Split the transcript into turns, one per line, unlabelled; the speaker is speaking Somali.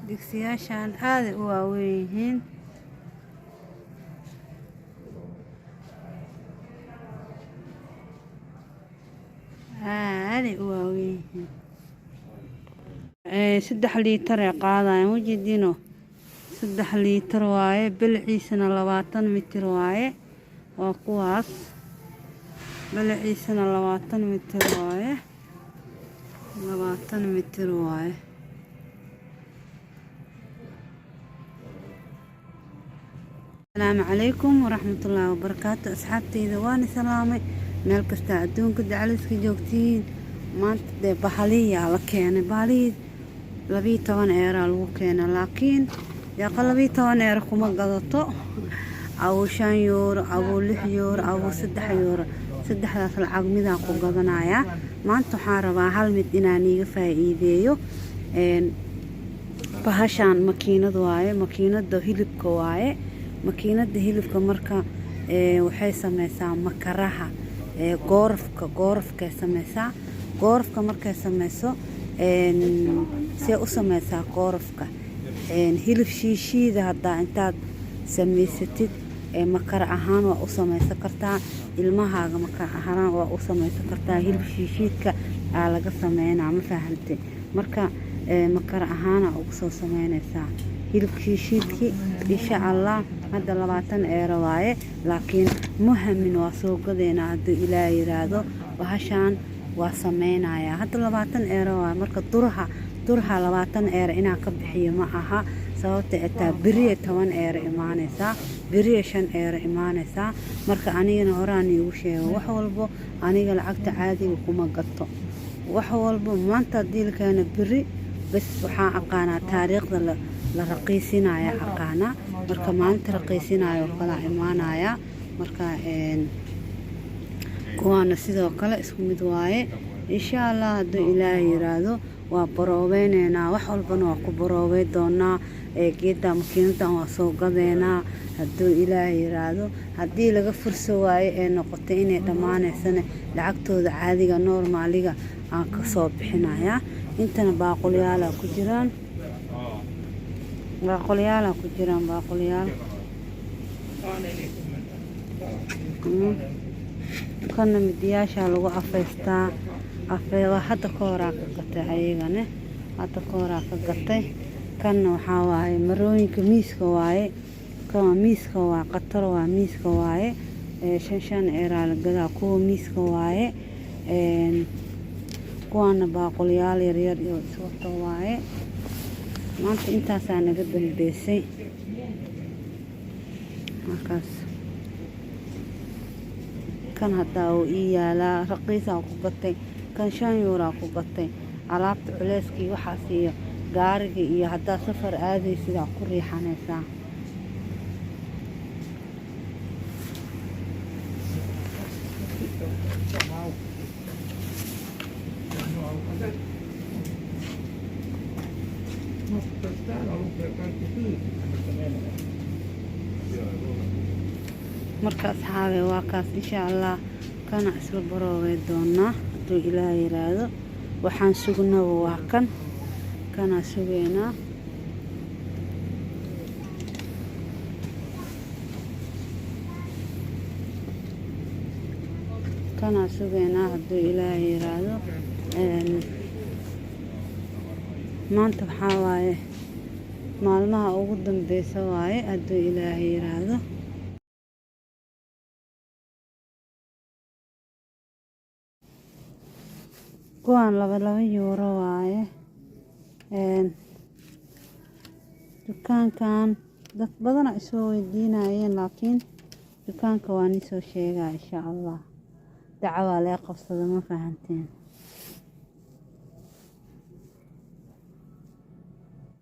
Digsiyaashan aaday u waaweyn yihiin. Aaday u waaweyn yihiin. 3 liitar ay qaadayaan, ujeediino 3 liitar waaye, bilciisana 20 mitir waaye. Waa kuwaas, bilciisana 20 mitir waaye, 20 mitir waaye. Asalaamu calaykum waraxmatullaahi wabarakaatu. Asxaabteyda waana salaamay meel kasta adduunka dacaliska joogtiin. Maanta dee bahaliyaa la keenay, bahalihii 12 eeraa lagu keenay, laakiin deeqa 12 eero kuma gadato. Awo 5 yuuro, awo 6 yuuro, awo 3 yuuro, saddexdaas lacag midaan ku gadanayaa. Maanta waxaan rabaa hal mid inaan iiga faa'iideeyo. Bahashaan makiinad waaye, makiinada hilibka waaye. Makiinada hilibka marka waxay sameysaa makaraha, goorafka, goorafkay sameysaa. Goorafka markay sameyso, see u sameysaa goorafka? Hilib shiishiida haddaa intaad samaysatid, makara ahaan waa u sameysan kartaa ilmahaaga, makara ahaan waa u sameysan kartaa. Hilib shiishiidka aa laga sameynaa, ma fahantay? Marka makara ahaana ugu soo sameynaysaa hilib shiishiidki, insha Allah. Hadda 20 eero waaye, laakiin muhamin waa soo gadeynaa hadduu Ilaah yiraahdo. Bahashaan waa sameynayaa. Hadda 20 eero waaye. Marka durha 20 eero inaan ka bixiyo ma aha, sababta ay tahay beriya 10 eero imaanaysaa, beriya 5 eero imaanaysaa. Marka anigana horaan iigu sheego, wax walbo aniga lacagta caadiga kuma gato. Wax walbo maanta haddii la keeno, beri bas waxaan aqaanaa taariikhda la raqiisinaya aqaanaa. Marka maalinta raqiisinayo kalaa imaanaya. Marka kuwaana sidoo kale isku mid waaye, insha Allah. Hadduu Ilaahay yiraahdo waa baroobeyneynaa, wax walbana waa ku baroobey doonaa. Geedda makiinadan waa soo gadeynaa hadduu Ilaahay yiraahdo. Haddii laga furso waayo ee noqotay inay dhamaaneysana, lacagtooda caadiga normaaliga aan kasoo bixinayaa. Intana baaqulyaala ku jiraan, baaqulyaala ku jiraan, baaqulyaal. Kana midiyaasha lagu afeystaa. Afee hadda ka horaa ka gatay, ayagane hadda ka horaa ka gatay. Kanna waxaa waaye marooyinka miiska waaye. Kan miiska waa qatar, waa miiska waaye. 5 5 eeraa la gadaa. Kuwa miiska waaye. Kuwaana baaqulyaal yaryar iyo iswato waaye. Maanta intaasaa naga dambeysay. Markaas kan haddaa uu ii yaalaa, raqiisaa ku gatay. Kan 5 yuuraa ku gatay. Alaabta culeyskii waxaas iyo gaariga iyo haddaa safar aadaysidaa ku riixanaysaa.
Mutta täällä lukee kaikki syyt, mistä menee.
Marka asxaabe, waa kaas. Insha Allah kana isla baroobey doonaa hadduu Ilaah yiraahdo. Waxaan sugnaba waa kan, kanaa sugeynaa. Kanaa sugeynaa hadduu Ilaah yiraahdo. Maanta waxaa waaye maalmaha ugu dambeysa waaye hadduu Ilaahay yiraahdo. Kuwaan 2 2 yuuro waaye. Dukaankan dad badana isoo weydiinayeen, laakiin dukaanka waa nisoo sheegaa, insha Allah. Dacwaa lee qabsada, ma fahanteen?